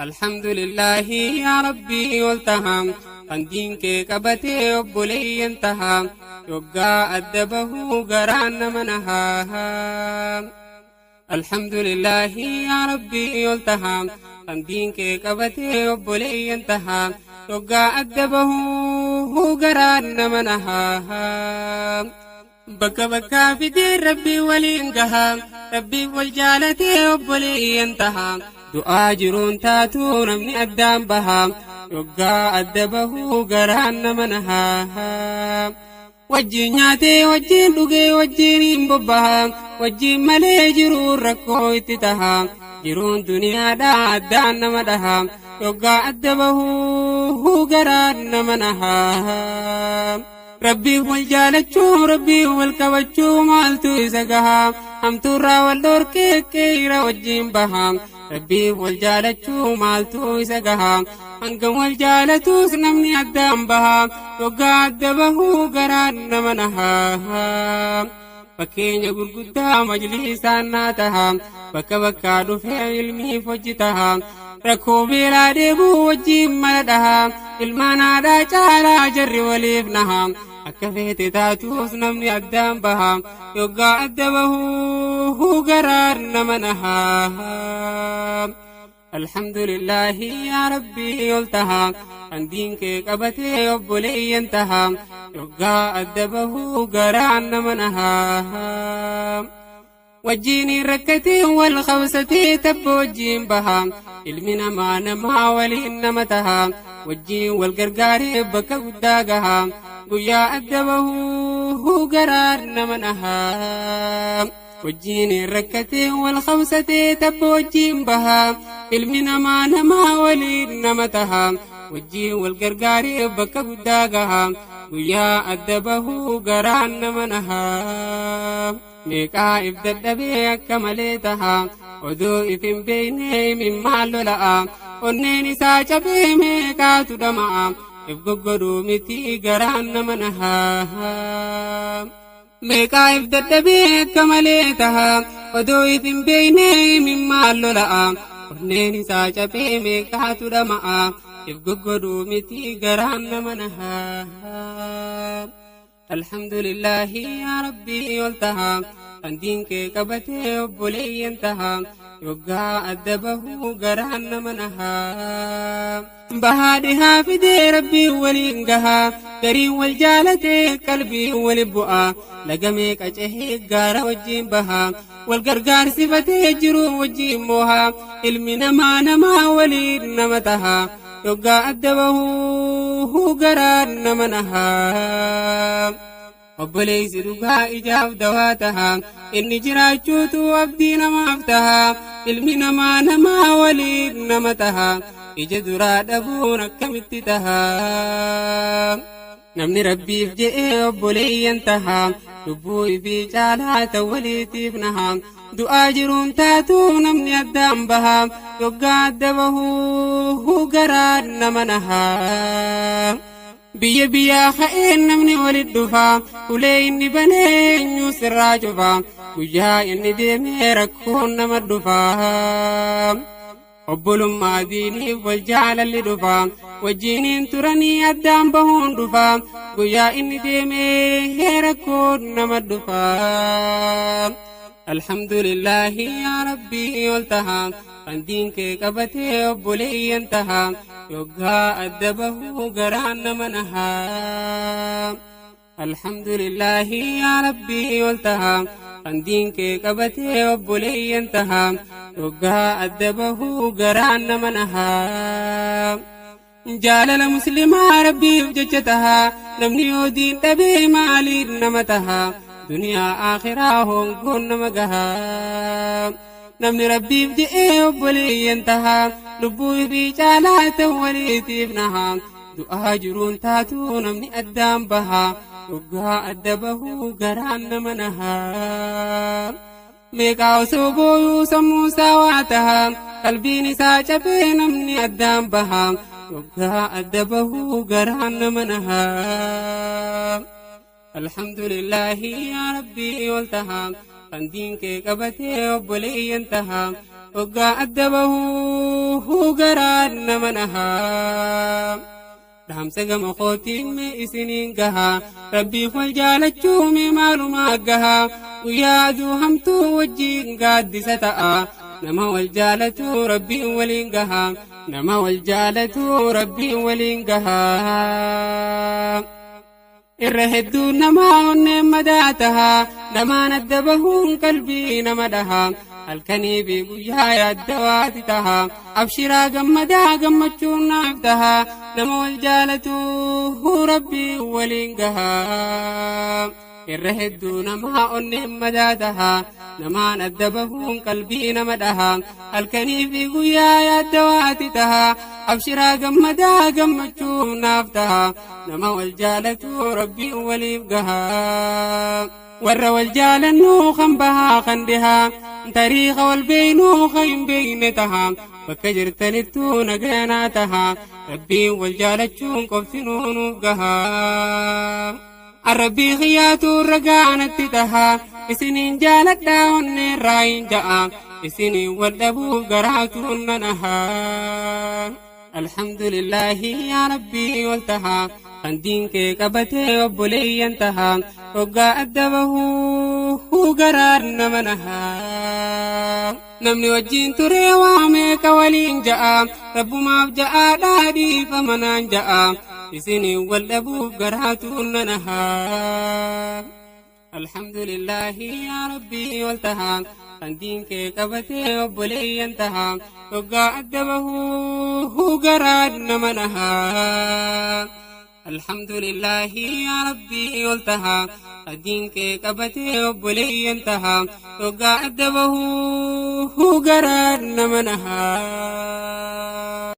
Alhamdulillaahi yaa Rabbii ol taha, kan diin kee qabatee obboleeyyan taha, yoggaa adda bahuu garaan nama nahaa. Alhamdulillaahi yaa Rabbii ol taha, kan diin kee qabatee obboleeyyan taha, yoggaa adda bahuu garaan nama nahaa. Bakka bakkaa fidee Rabbii waliin gaha, Rabbii wal jaalatee obboleeyyan taha, du'aa jiruun taatuu namni addaan baha, yoggaa adda bahuu garaan nama nahaa. Wajjin nyaatee wajjin dhugee wajjin hin bobbaha, wajjin malee jiruun rakkoo itti taha, jiruun duniyaadhaa addaan nama dhaha, yoggaa adda bahuu garaan nama nahaa. Rabbiin wal jaalachuu, Rabbiin wal qabachuu maaltu isa gaha, hamtuurraa wal dhorkee qeera wajjin baha. Rabbiin wal jaalachuu maaltu isa gaha, hangam wal jaalatus namni addaan baha, yoggaa adda bahuu garaan nama nahaa. Fakkeenya gurguddaa majlisaan naa taha, bakka bakkaa dhufee ilmiif hojii taha, rakkoo beelaa deebuu wajjin mala dhaha, ilmaan haadhaa caalaa jarri waliif naha, akka feete taatus namni addaan baha, yoggaa adda bahuu garaan nama nahaa. Alhamdulillaahi yaa Rabbii ol taha, kan diin kee qabatee obboleeyyan taha, yoggaa adda bahuu garaan nama nahaa. Wajjin rakkatee wal qabsatee tabba wajjin baha, ilmi namaa namaa waliin nama taha, wajjin wal gargaaree bakka guddaa gaha, guyyaa adda bahuu garaan nama nahaa. Wajjin rakkatee wal qabsatee tabba wajjin baha, ilmi namaa namaa waliin nama taha, wajjin wal gargaaree bakka guddaa gaha, guyyaa adda bahuu garaan nama nahaa. Meeqaa if dadhabee akka malee taha, odoo if hin beekne imimmaan lola'a, onneen isaa cabee meeqaatu dhama'a, if goggodhuu miti garaan nama nahaa. Meeqaa if dadhabee akka malee taha, odoo if hin beekne imimmaan lola'a, onneen isaa cabee meeqaatu dhama'a, if goggodhuu miti garaan nama nahaa. Alhamdulillaahi yaa Rabbii ol taha, kan diin kee qabatee obboleeyyan taha, yoggaa adda bahuu garaan nama nahaa. Bahaa dhihaa fidee Rabbiin waliin gaha, gariin wal jaalatee qalbiin wali bu'a, laga meeqa cehee gaara wajjin baha, wal gargaarsifatee jiruu wajjin mooha, ilmi namaa namaa waliin nama taha, yoggaa adda bahuu garaan nama nahaa. Obboleessi dhugaa ijaaf dawaa taha, inni jiraachuutu abdii namaaf taha, ilmi namaa namaa waliin nama taha, ija duraa dhabuun akkamitti taha. Namni Rabbiif je'ee obboleeyyan taha, lubbuu ifii caalaa ta'u waliitiif naha, du'aa jiruun taatuu namni addaan baha, yoggaa adda bahuu garaan nama nahaa. Biyya biyyaa ka'een namni walit dhufa, ulee inni banee eenyu sirraa cufa, guyyaa inni deemee rakkoon nama dhufa. Obbolummaa diiniif wal jaalalli dhufa, wajjiniin turanii addaan bahuun dhufa, guyyaa inni deemee rakkoon nama dhufa. Alhamdulillaahi yaa Rabbii ol taha, kan diin kee qabatee obboleeyyan taha, yoggaa adda bahuu garaan nama nahaa. Alhamdulillaahi yaa Rabbii ol taha, kan diin kee qabatee obboleeyyan taha, yoggaa adda bahuu garaan nama nahaa. Jaalala muslimaa Rabbiif jecha taha, namni yoo diin dhabee maaliin nama taha, duniyaa akhiraa hongoon nama gaha. Namni Rabbiif je'ee obboleeyyan taha, lubbuu ifii caalaa ta'u waliitiif naha, du'aa jiruun taatu namni addaan baha, yoggaa adda bahuu garaan nama nahaa. Meeqaa osoo booyuu sammuu isaa waa taha, qalbiin isaa cabee namni addaan baha, Yoggaa adda bahuu garaan nama nahaa. Alhamdulillaahi yaa Rabbii ol tahaa. Kan diin kee qabatee obboleeyyan tahaa. Yoggaa adda bahuu garaan nama nahaa. Dhaamsa gama kootiin mee isiniin gahaa. Rabbiif wal jaalachuu mee maalumaa gahaa. Guyyaa aduu hamtuu wajjiin gaaddisa ta'a. Nama wal jaalatu Rabbiin waliin gahaa. Nama wal jaalatu Rabbiin waliin gahaa. Irra hedduu namaa onneen madaa taha. Namaan adda bahuun qalbii nama dhaha. Halkanii fi guyyaa yaaddawaati taha. Abshiraa gammadaa gammachuun naaf taha. Nama wal jaalatu Rabbiin waliin gaha. Irra hedduu namaa onneen madaa taha. Namaan adda bahuun qalbii nama dhaha. Halkanii fi guyyaa yaaddawaati taha. Abshiraa gammadaa gammachuun naaf taha. Nama wal jaalatu Rabbiin waliif gaha. Warra wal jaalannuu kan bahaa kan dhihaa. Tariiqa wal beeynuu kan hin beeyne taha. Bakka jirtanittuu nagayanaa taha. Rabbiin wal jaalachuun qoftinuu nuuf gaha. Rabbii kiyyaatu ragaa natti taha. Isiniin jaaladhaa onneerraa hin ja'a. Isiniin wal dhabuuf garaatu nanaha. Alhamdulillaahi yaa Rabbii ol taha. Kan diin kee qabatee obboleeyyan taha. Hoggaa adda bahuu garaan nama naha. Namni wajjin ture waa meeqa waliin ja'a. Rabbumaaf ja'aadhaa dhiifama naan ja'a. Isiniin wal dhabuuf garaatu nanaha. Alhamdulillaahi yaa Rabbii ol taha. Kan diin kee qabatee obboleeyyan taha. Hoggaa adda bahuu garaan nama naha. Alhamdulillaahi yaa Rabbii ol taha. Kan diin kee qabatee obboleeyyan taha. Hoggaa adda bahuu garaan nama naha.